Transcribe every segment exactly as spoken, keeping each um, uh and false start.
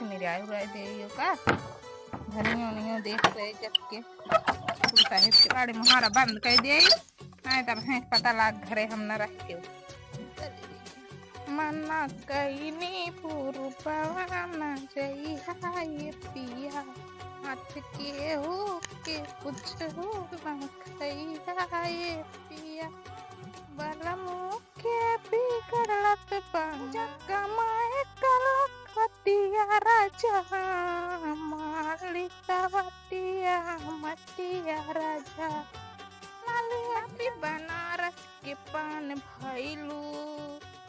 निराय उराय देई ओका। धनियो उनियो देख रहे जब के। कुल साहेब के बाड़े मुहारा बंद कर देई। नहीं तब है पता लाग घरे हम न रह के। मना कईनी पुरुपवा न जइहा ये पिया, हाथ केहू के कुछ हो न खइहा ये पिया। बलमू के बिगड़त बा कमाए कलकतिया राजा, मालिक बतिया मतिया राजा। लाली बनारस के पान भइलू,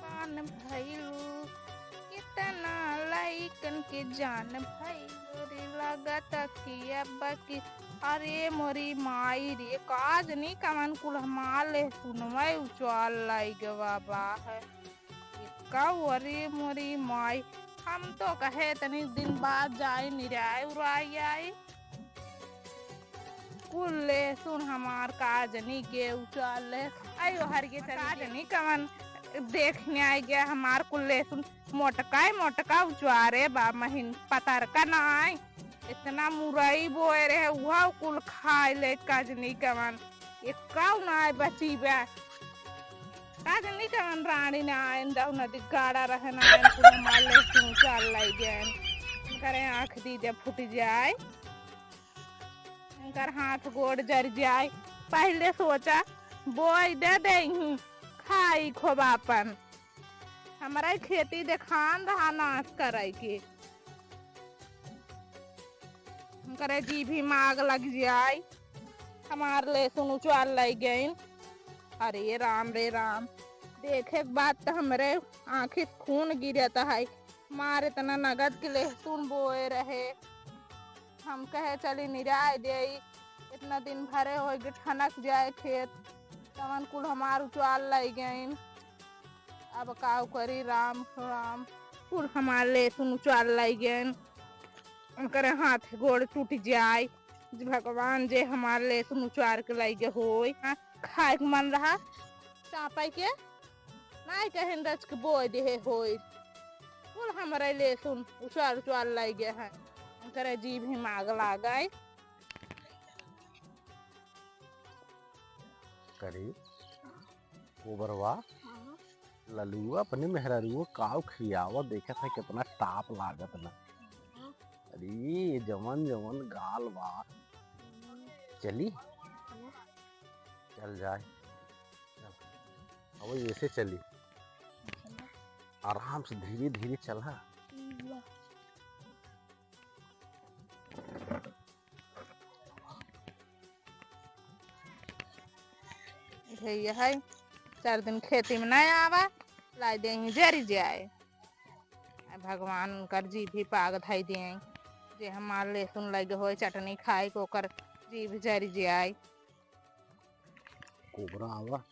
पान भइलू, कितना लइकन के जान भइलू रे। लागत कि अब की, अरे मोरी माई रे, काज नहीं कमन कुल हमार लहसुनवा उचाल लाइगवा बा है। का, अरे मोरी माई, हम तो कहे तनी दिन बाद जाए निराय उराय आई। कुल लहसुन हमार काजनी के उचाल ले। आयो हर के का चली जानी कवन देखने आई गया हमार कुल लहसुन। मोटका ही मोटका उचारे बा महीन पतरका ना आई। इतना मुरई बोए रहे उहा कुल खाए ले काजनी कवन। एक्का ना आए बची बा। काजनी कवन रानी ना आए दौ नदी गाड़ा रहे ना आए कुल हमार लहसुन उचाल लाई गए। करे आँख दीजे फूट जाए। इनकर हाथ गोड़ जर जाए। पहिले सोचा, बोई दे देइहीं, खाई खूब आपन। हमरा खेती देखान रहा नाश करे के। इनकरे जीभी में आग लग जाए। हमार लहसुन उचाल लई गइन। अरे राम रे राम, देखे के बाद त हमरे आँखी से खून गिरत है। मार इतना नगद के लहसुन बोए रहे। हम कहे चली निराय देई, इतना दिन भरे होइगे ठनक जाए खेत, तवन कुल हमार उचाल लई गइन। अब काउ करी राम राम, कुल हमार लहसुन उचाल लई गइन। उनकरे हाथ गोड़ टूट जाए। भगवान जे हमार लहसुन उचार के लई गए होई। हाँ, खाए के मन रहा, चापा के नाई कहिन रच के बोए देहे होई। कुल हमरे लहसुन उचार उचार लई गए हैं। उनकरे जीभ ही माग लागे। करी, कोबरवा, हाँ। ललुआ अपने मेहरारुओ काव खियावा, देखत है कितना टाप लागत ना। हाँ। अरे, ये जवन जवन गाल बा। चली? हाँ। चल जाए। अब ऐसे चली। आराम से धीरे धीरे चला। भैया है, चार दिन खेती में नहीं आवा, लाई देइहीं जरी जाए। आ भगवान उनकर जीभ ही पाग धई देइहीं, जे हमार लहसुन लगे होए चटनी खाए के ओकर जीभ जरी जाए। कोबरा आवा।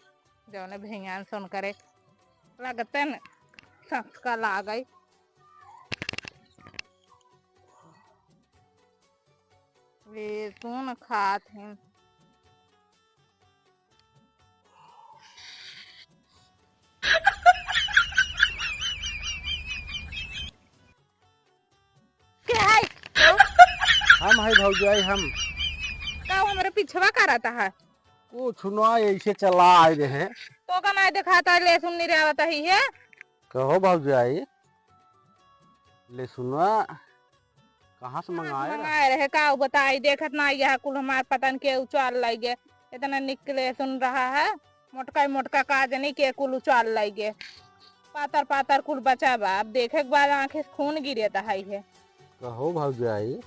जौने भैया सुन करे लगते न संस्कार लागे। लहसुन खात हैं। के है? हम है भौजाई, हम। का हमरे पिछवा करत है? कुछ ना, ऐसे चला आए रहे। तो का नहीं दिखाता, लहसुन नहीं रहता ही है। कहो भौजाई, लहसुनवा कहाँ से कहाँ से मंगाए रहा? मंगाए रहे, का बताई, देखत ना यह कुल हमार पतन के उचाल लई गए। इतना निक लहसुन रहा है, मोटका मोटका काजनी के कुल उचाल लई गए। पातर पातर कुल बचा बा। अब देखे के बाद आँखें से खून गिरे त है। कहो भौजाई,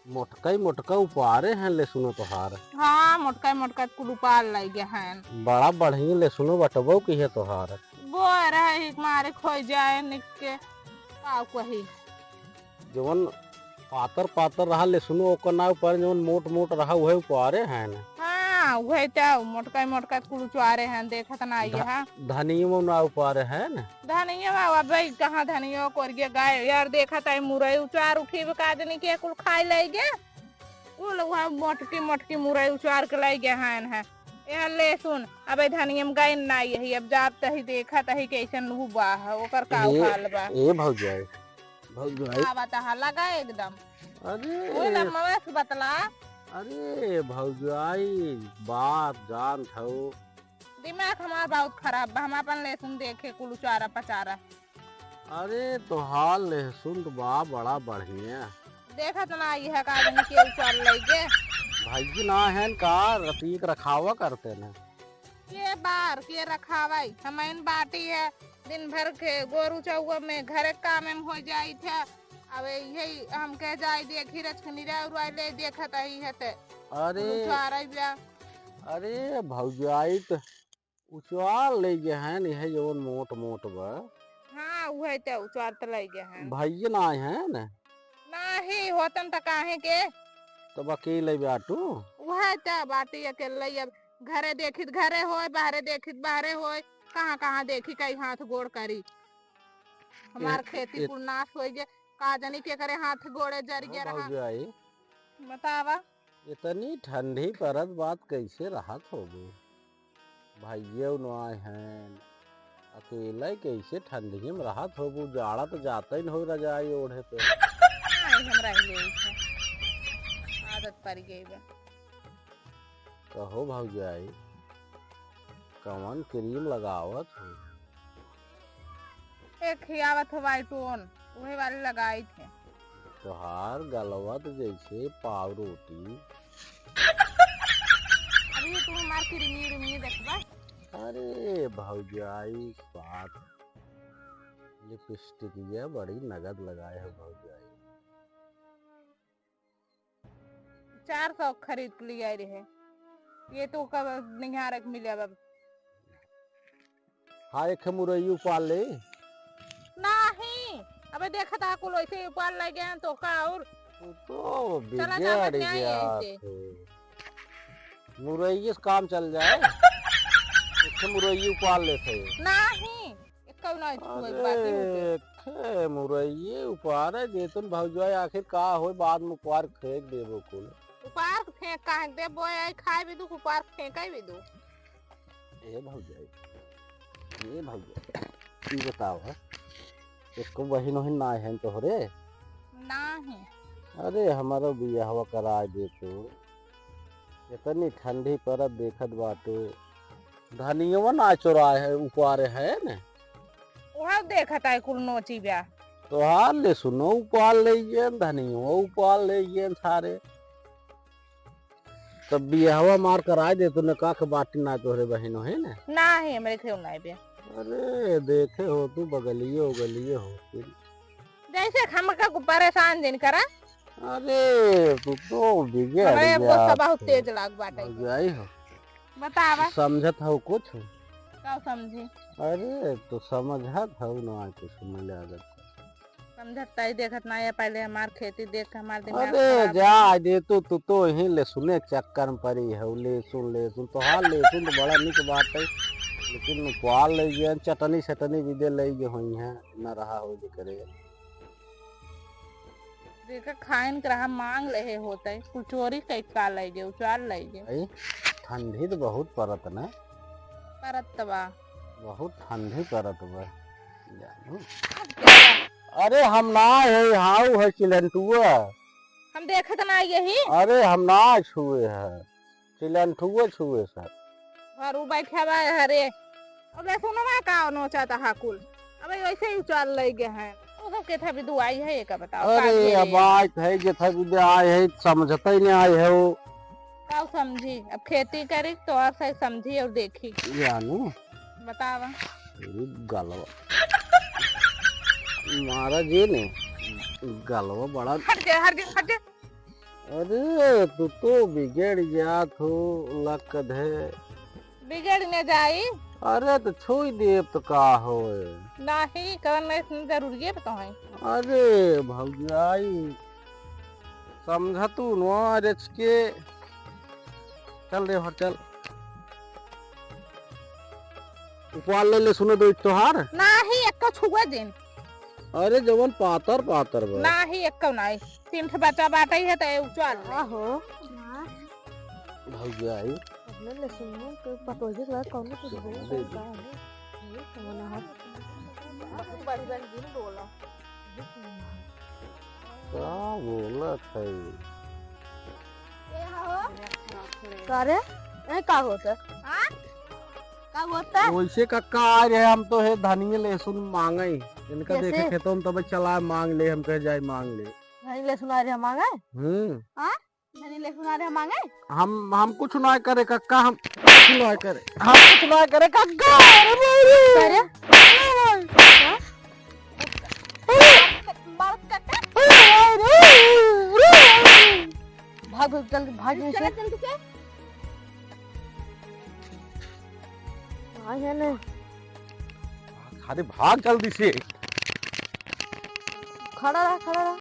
मोटका ही मोटका उपारे हैं लहसुनो तोहार। हाँ, मोटका ही मोटका कुल उपार लई गए हैं। बड़ा बढ़िया लहसुनो बटबो की है तोहार। बोए रहे ही मारे खोई जाए निक के, का कही। जवन पातर पातर रहा लहसुनो ओकर ना उपारे, जवन मोट मोट रहा उहे उपारे हैं ना। हाँ, उहे तो मोटका ही मोटका कुल उचारे हैं, देखत ना आई ध-, है। धनियो ना उपारे हैं ना। धनियो अब भाई कहाँ धनियो कोरिए गए यार, देखत आई मुरई उचार उठी काजनी के कुल खाए लई गए। कुल वहाँ मोटकी मोटकी मुरई उचार के लई गए हैं, हैं। ए लहसुन, अब ए धनिया में गइन ना यही, अब जात तही देखत ही कैसन हुआ है, ओकर का ए, हाल बा। ए भौजाई, भौजाई। का बता, लगा एकदम। अरे। ओए लम्बा से बतला। अरे भौजाई, बात जानत हौ। दिमाग हमार बहुत खराब बा, हम अपन लहसुन देखे कुल उचारा पचारा। अरे तोहार लहसुन तो बा बड़ा बढ़िया। देखत ना आई है का आदमी के उचार लइगे। भाई ना है का रतीक रखावा करते ना। के बार के रखावाई, हमइन बाटी है, दिन भर के गोरू चौवा में घरे काम में हो जाई थे। अब यही हम कह जाई देखी रचकनी रे उरवाई ले देखत आई है ते। अरे। उचारा बिया। अरे भौजाई तो उचवार लइ गए हैं, यह जवन मोट मोट बा। हाँ, उहे त उचवार त लइ गए हैं। भइये ना आए हैं न? नाही, होतन त काहे के? तब अकेले बाटू? उहे त बाटी अकेले, अब घरे देखित घरे होय, बाहरे देखित बाहरे होय, कहाँ कहाँ देखी कई हाथ गोड़ करी। हमार ए-, खेती ए-, कुल नाश होइ गए, का जानी के करे हाथ गोड़े जर गया रहा। भौजाई। बतावा। इतनी ठंडी परत बात कैसे रहत होबू? भाइये उनवाए हैं, अकेले कैसे ठंडी में रहत होबू? जाड़ा तो जाते ही न हो रजाई ओढ़े पे। नहीं, हमरा ही ले है। आदत पड़ गई बा। कहो भौजाई, कवन क्रीम लगावत हो? एक ही आवत हो वाइटोन, उहे वाली लगाई थे। तोहार गलवा त जैसे पाव रोटी। अभी तू हमार क्रीमी उरीमी देखबा। अरे भौजाई, बात लिपस्टिक ये बड़ी नगद लगाए हो भौजाई। चार सौ खरीद के लियाई रहे। ये तो कब निहारक मिले अब। हाँ, एक मुरई उपाल ले। नाही, अबे देखत हा कुल ऐसे ही उपाल ले गए तो का और तू तो चला बिगड़ जावत नहीं गया ऐसे। थे। मुरई से काम चल जाए। एक मुरई उपाल लेते। नाही, एक कौन है छुए अरे, बाटे होते। खे मुरई उपारे देतुन भौजाई, आखिर का होय, बाद में उपार फेंक देबो कुल। उपार फेंक काहे देबो, आई खाए भी दू, उपार फेंके भी दू। ए भौजाई, ए भौजाई, ई बताओ है, एको बहिन ओहिन ना है तोहरे? नाही। अरे, हमारो बियाहवा कराए दे तू। इतनी ठंडी परत देखत बाटू, धनियवा ना चोराए है, उपारे है ने? उहाँ देखत है कुल नोची बा। तोहार लहसुनो उपार ले गए, धनियवा उपार ले गए सारे। तब बियाहवा मार कराए दे तूने का के बाटी ना तोहरे बहिनो है ना? नाही, हमरे खेव नाही बे। अरे देखे हो तू बगलिए उगलिए हो। जैसे हमका को परेशान जिन करा। अरे तू तो बिगड़ हमरे गुस्सा बहुत तेज लाग बाटे। भौजाई हो। बतावा। समझत हो कुछ? का समझी? अरे तू समझत हो ना कुछ मिले आदत। समझत ताई देखत ना है, पहले हमार खेती देख के हमार दिमाग अरे खराब जा हो। दे तू, तू तो यहीं लहसुने के चक्कर में पड़ी है, लहसुन, लहसुन, तोहार लहसुन तो बड़ा निक बात है, लेकिन उपार ले गए, चटनी, सटनी भी दे ले गए हुई हैं, न रहा हो जे करे। देखा खाइन के रहा मांग ले होते, कुल चोरी कई का ले गए, उचार ले गए। भाई, ठंडी तो बहुत परत ना। परत त बा। बहुत ठंडी परत बा। जानू। अब क्या बा? अरे हम ना है, हाउ है चिलंटुआ। हम देखत ना यही। अरे हम ना छुए है, चिलंटुआ छुए सर। और उ बैठा बा, अरे। अब ले सुनो मैं का नोचा था हाकुल। अबे वैसे ही उचाल ले गए हैं। वो सब के था भी दुआई है, ये का बताओ, का अरे, ये अब रे? आए थे, जे था भी आए है, समझते ही नहीं आए है वो। का समझी? अब खेती करी तो और सही समझी और देखी। जानू। बतावा। ये गलवा। महाराज जी ने गलवा बड़ा हट जा, हट जा, हट जा। अरे, तू तो बिगड़ जात हो, लकधे। बिगड़ न जाई। अरे, तो छुई देब तो का होए? नाही, कवन नहीं जरूरी है तो है। अरे, भौजाई, समझ तू नो, अरे, के चल रे, हट चल। उपाल ले ले, सुनो दो तोहार। नाही, एक्को छुआ दिन। अरे, जवन पातर पातर बा। नाही, एक्को नाही। तीन ठे बच्चा बाटे है, तो ये उचाल ले। आहो। भौजाई। अपने ले सुनो, तो पतोजी के लगा कौनो कुछ बोल दे रहा है। ये कौन है? बड़ी बड़ी दिन बोला। का बोलत है? का रे? ए, का होत है? हाँ? का होत है? वैसे कक्का आ रहे, हम तो है धनिया लहसुन मांगे। इनका कैसे? देखे खेतों में तब चला मांग ले, हम कहे जाए मांग ले। धनिया लहसुन आ रहे मांगे? हम्म। हाँ? धनिया लहसुन आ रहे मांगे? हम, हम कुछ ना करे कक्का, हम कुछ ना करे, हम कुछ ना करे कक्का। अरे बाप रे। अरे? हाँ? मारत कक्का? भाग, भाग, जल्दी भाग यहाँ से। चल, जल्दी से। हाँ, है ना। अरे भाग जल्दी से। खड़ा रहा, खड़ा रहा।